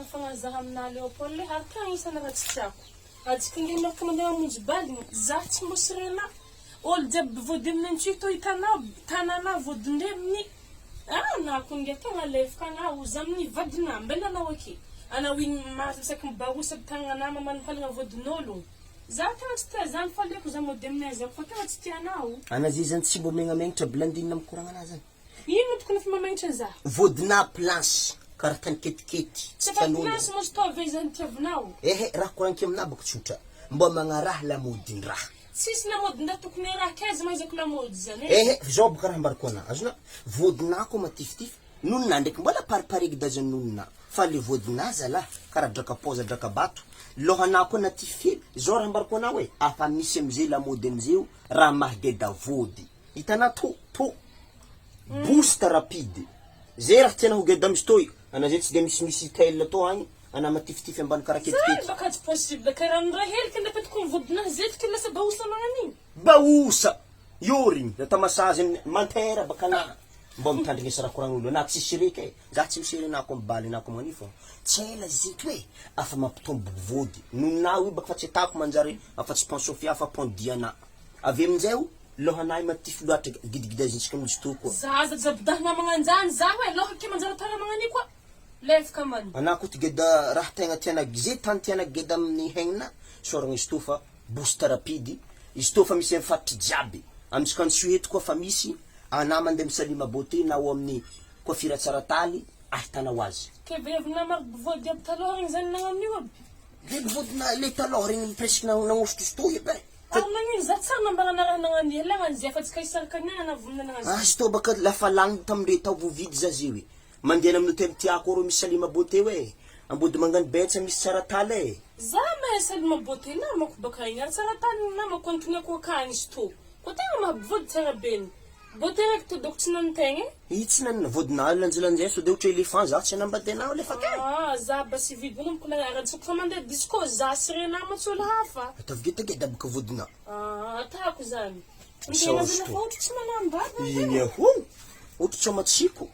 fagnazaha aminà Léopold e, ary tegna agnisan'ny raha tsy tiako. Antsika nge miaraka mandeha mamonjy baligny, zah tsy mbô sirena. Olo jiaby vôdy amin'ny antsohihy tô hitanao, tanàna vôdin-dreniny. Ah na ko nge tegna lefaka anao, zah amin'ny vadinà mbela anao ake. Anao igny maso isaky mibarosa aby tagnanà mamalimpalagna vôdin'ôlogno. Zah tegna tsy tia zany fa aleoko zah mody amin'ny aizako fa tegna tsy tia anao. Ana zay zany tsy mbô megnamenatra Blandine mikoragna anah zany. Ino tokony efa mamaintra za? Vodina place karaha tany ketikety Tsy efa place moa ztao ve izany tiavinao? Ehe raha koranky aminah baka tsotra mba magnaraha lamodin-draha. Tsisy lamodin-draha tokony araha k'aiza mahaizako lamody zany e? Ehe zao baka raha ambarako anah azonah vodinah koa matifitify nononah ndraiky mbola paripareko dazany nononah fa le vodinah zalah karaha drakapaoza drakabato lohanah koa natify hely zao raha ambarako anah hoe afa misy amizay lamody amizay io raha mahageda vody. Hitanà to to boost rapide zay raha tiana ho geda mistoy ana zay tsy de misimisy tel tô agny ana matifitify ambany karaha Zany ketikety. baka tsy possible ka raha ny ray heliky ndraiky atoko ny vodinahy zetiky lasa baosa magnan'igny. Baosa! Iorigny atao massage amin'ny mantera baka ana mbô mitandrignesa raha koragn'olo ana tsisy reky e, za tsy misery anah ko mibaly anah ko magnan'io fô tsy ela zito e afa mampitombo vody nononah io baka fa tsy atako manjary afa tsy pont Sofia fa pont Diana avy aminjay Lohanahy matify loatra gidigidazintsika mihitsy toa koa. Zaza jabodahy namagna anjany zaho e, loha ke manjary atao raha magnan'io koa lefaka man. Anah koa ty geda raha tegna tiana ze tany tiana geda amin'ny hegnina soragna izy toa fa boost rapide izy toa fa misy amin'ny faritry jiaby amintsika antsohihy eto koa fa misy anah mandeha amin'ny salima beauté na ao amin'ny coiffure Tsarataly ahitanao azy. Ke vehivavy namako mpivoady aby taloha regny zany nagnan'io aby. Le mpivoady na le taloha regny presque nagnosotro izy toa aby e. Ary nagnino za tsary nambarana raha nagnano ela raha zay fa tsy ka hisaraka ny aina vonona nagnano zay. Azo tao baka lafa lany tamindre tao voavidy za zeo e. Mandehana amin'ny hotel tiako arô misy Salima beauté oe. Ambodimangany betsa misy Tsarataly e. Za mahay Salima beauté namako baka igny ary Tsarataly ny namako antoniako akagny izy tô. Koa tegna mahabivody tsara be ny. Beauté raiky tô doko tsy nanotegna e. Ih tsy nanana vodinà lanjalanjay sao de ohatra éléphant za tsy hanambady anao lefa kay. Ah za basy hividy manomboka na arantsiko fa mandeha disco za sy re nama tsy olo hafa. Ataovy gedageda baka vodinà. Ah atako zany. Misaotra Fa ohatra tsy manambady Iny ahoana? Ohatra tsy matsiko.